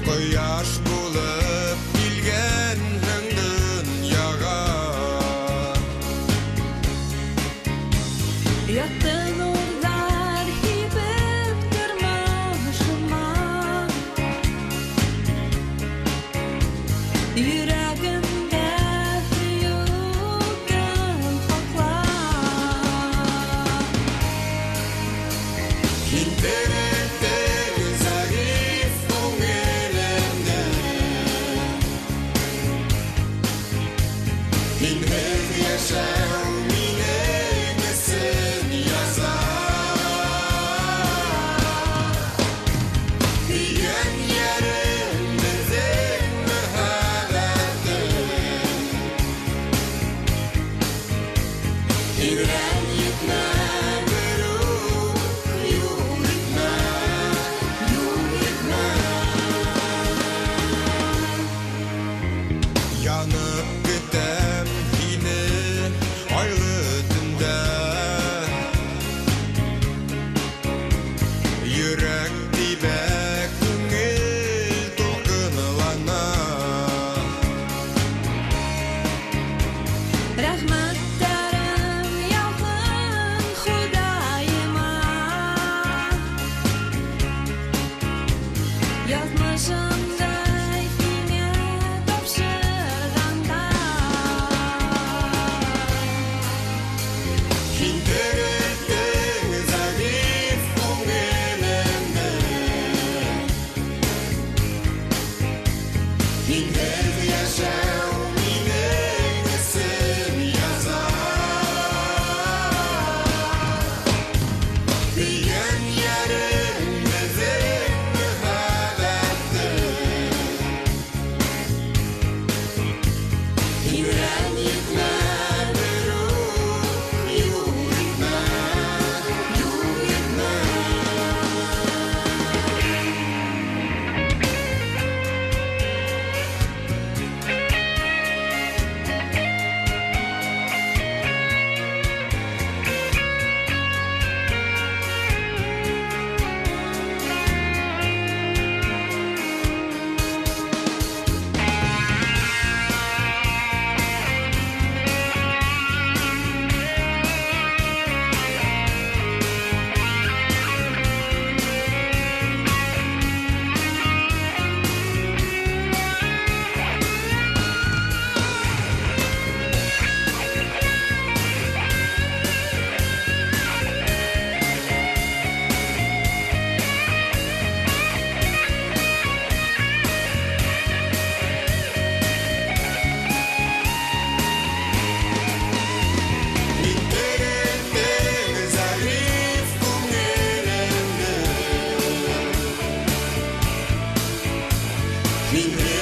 Кояш булып килгәнһең дөньяга. Якты нурлар һибеп тормышыма. Йөрәгемдә сөю утын сакла. Һин терелттең зәгыйфь күңелемне. Һинһеҙ яшәү минең өсөн яза. Һөйгән йәрем беҙҙең мөхәббәтем. Һин рәнйетмә берүк, юл итмә, юл итмә. Янып көтәм һине айлы төндә. Йөрәк тибә, күңел тулҡынлана. Рәхмәттәрем яуһын Хоҙайыма. Яҙмышымды һиңә тапшырғанға. Һин терелттең зәғиф күңелемде. Һинһеҙ йәшәү минең өсөн яза. Һөйгән йәрем беҙҙең мөхәббәтем. Һин рәнйетмә берүк, юл итмә, юл итмә. Һин терелттең зәғиф күңелемде. Һинһеҙ